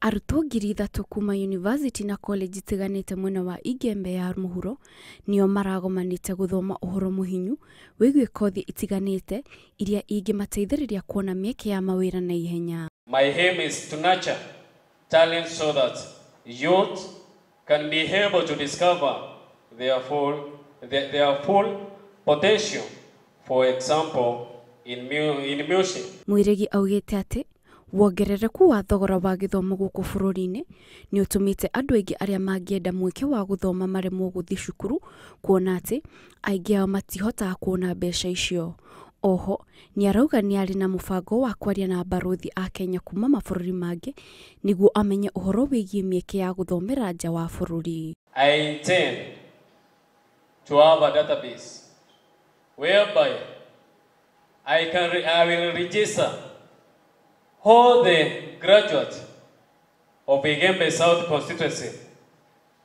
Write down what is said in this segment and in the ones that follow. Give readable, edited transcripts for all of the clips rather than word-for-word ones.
Arutwo 3,000 kuma yunivasĩtĩ na college itiganĩte mwena wa Igembe ya mũhuro nĩo maragomanĩte gũthoma ũhoro mũhinyu wĩgiĩ kothi itiganĩte iria ingĩmateithĩrĩria kuona mĩeke ya mawĩra na ihenya. My aim is to nurture talent so that youth can be able to discover their full potential, for example, in music. Mwirigi augĩte atĩ wongerereku wa thogora wa gĩthomo gũkũ bũrũri-inĩ nĩ ũtũmĩte andũ aingĩ arĩa mangĩenda mweke wa gũthoma maremwo gũthiĩ cukuru, kuona atĩ aingĩ ao matihotaga kuona mbeca icio. Oho nĩ arauga nĩ arĩ na mũbango wa kwaria na barũthi a Kenya kuma mabũrũri mangĩ nĩguo amenye ũhoro wĩgiĩ mĩeke ya gũthomera nja wa bũrũri. I intend to have a database whereby I will register all the graduates of Igembe South constituency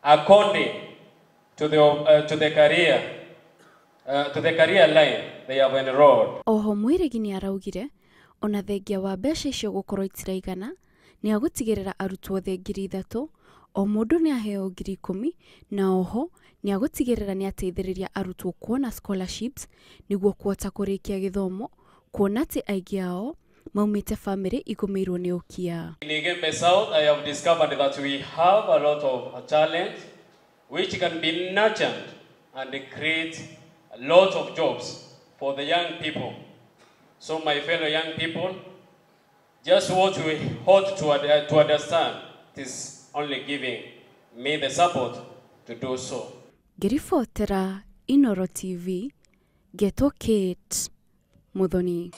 according to the career line they have enrolled. Oho Mwirigi nĩ araugire ona thengia wa mbeca icio gũkorwo itiraigana, nĩ agũtigĩrĩra arutwo othe 3,000 o mũndũ nĩ aheo 10,000, na oho nĩ agũtigĩrĩra nĩ ateithĩrĩria arutwo kuona scholarships nĩguo kũhota kũrĩkia gĩthomo, kuona atĩ aingĩ ao maumĩte bamĩrĩ igũmĩirwo nĩ ũkia. In Igembe South, I have discovered that we have a lot of talent which can be nurtured and create a lot of jobs for the young people. So my fellow young people, just what we ought to understand is only giving me the support to do so. Ngĩribotera Inooro TV, ngetwo Kate Muthoni.